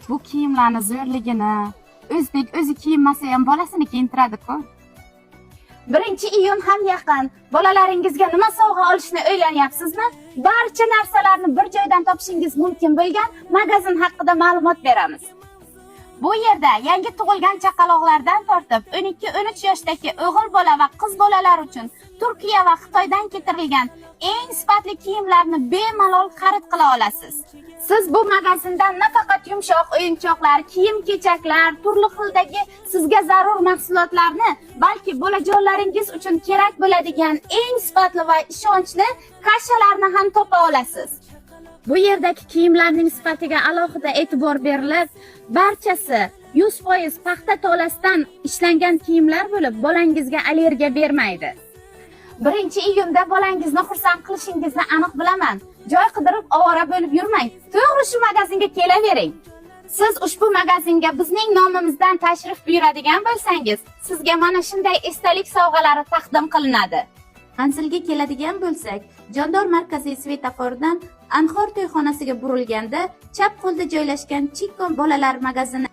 Bu kiyimlarni zo'rligini, o'zbek o'zi kiyinmasa ham bolasini kiyintiradi-ku. 1-iyun ham yaqin. Bolalaringizga nima sovg'a olishni o'ylanyapsizmi? Barcha narsalarni bir joydan topishingiz mumkin bo'lgan magazin haqida ma'lumot beramiz. Bu yerda yangi tug'ilgan chaqaloqlardan tortib 12-13 yoshdagi o'g'il bola va qiz bolalar uchun Turkiya va Xitoydan keltirilgan eng sifatli kiyimlarni bemalol xarid qila olasiz. Siz bu magazindan nafaqat yumshoq o'yinchoqlar, kiyim-kechaklar, turli xildagi sizga zarur mahsulotlarni, balki bolajonlaringiz uchun kerak bo'ladigan eng sifatli va ishonchli kashalarni ham topa olasiz. Bu yerdagi kiyimlarning sifatiga alohida e'tibor berilib, barchasi 100% paxta tolasidan ishlangan kiyimlar bo'lib, bolangizga allergiya bermaydi. 1-iyunda bolangizni xursand qilishingizni aniq bilaman. Joy qidirib ovora bo'lib yurmang. To'g'ri shu magazinga kelavering. Siz ushbu magazinga bizning nomimizdan tashrif buyuradigan bo'lsangiz, sizga mana shunday esdalik sovg'alari taqdim qilinadi. Manzilga keladigan bo'lsak, Jondor markaziy svetoforidan Anhor to'yxonasiga burilganda chap qo'lda joylashgan Chikko bolalar magazini.